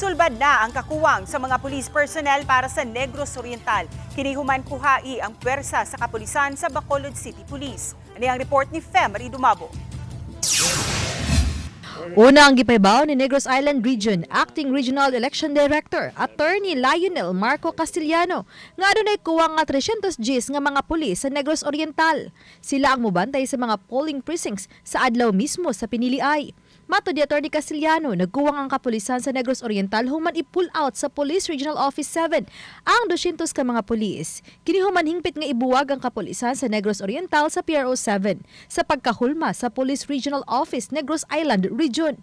Sulbad na ang kakuwang sa mga police personnel para sa Negros Oriental. Kini human kuhai ang pwersa sa kapulisan sa Bacolod City Police. Ani ang report ni Femery Dumabo. Una ang gipaybaw ni Negros Island Region Acting Regional Election Director Attorney Lionel Marco Castillano nga adunay kuwang nga 300 Gs nga mga pulis sa Negros Oriental. Sila ang mobantay sa mga polling precincts sa adlaw mismo sa piniliay. Matod ni Attorney Castillano, nagkuwang ang kapulisan sa Negros Oriental human i-pull out sa Police Regional Office 7 ang 200 ka mga pulis. Kini human hingpit nga ibuwag ang kapulisan sa Negros Oriental sa PRO 7 sa pagkahulma sa Police Regional Office Negros Island Region.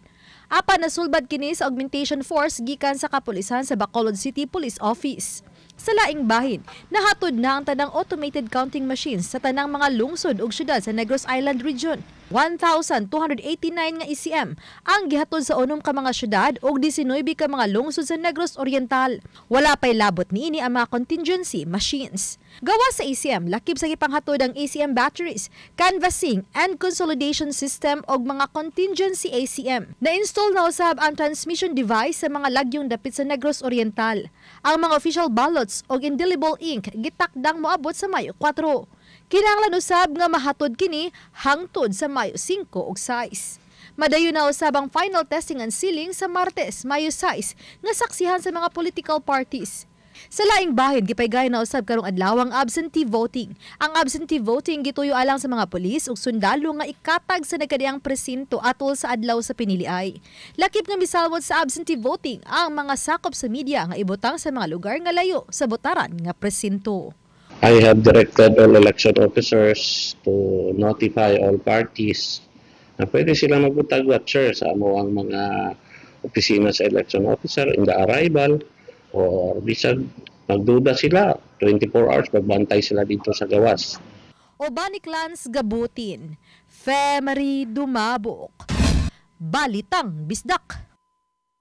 Apan nasulbad kini sa augmentation force gikan sa kapulisan sa Bacolod City Police Office. Sa laing bahin, nahatod na ang tanang automated counting machines sa tanang mga lungsod ug syudad sa Negros Island Region. 1,289 nga ECM ang gihatod sa 6 ka mga syudad ug 19 ka mga lungsod sa Negros Oriental. Wala pa'y labot niini ang mga contingency machines. Gawas sa ECM, lakip sa gipanghatod ang ACM batteries, canvassing and consolidation system ug mga contingency ACM. Na-install na usab ang transmission device sa mga lagyong dapit sa Negros Oriental. Ang mga official ballots ug indelible ink gitakdang moabot sa Mayo 4. Kinahanglan usab nga mahatod kini hangtod sa Mayo 5 ug 6. Madayon na usab ang final testing and sealing sa Martes, Mayo 6, nga saksihan sa mga political parties. Sa laing bahin, gipaygayon na usab karong adlaw ang absentee voting. Ang absentee voting gituyo alang sa mga pulis ug sundalo nga ikatag sa nagkadiang presinto atol sa adlaw sa piniliay. Lakip nga misalwat sa absentee voting ang mga sakop sa media nga ibutang sa mga lugar nga layo sa botaran nga presinto. I have directed all election officers to notify all parties na pwede sila magbutag watcher sa among mga opisina sa election officer in the arrival or bisag magduda sila, 24 hours magbantay sila dito sa gawas. Uban ni Clans Gabutin, Femery Dumabok. Balitang Bisdak.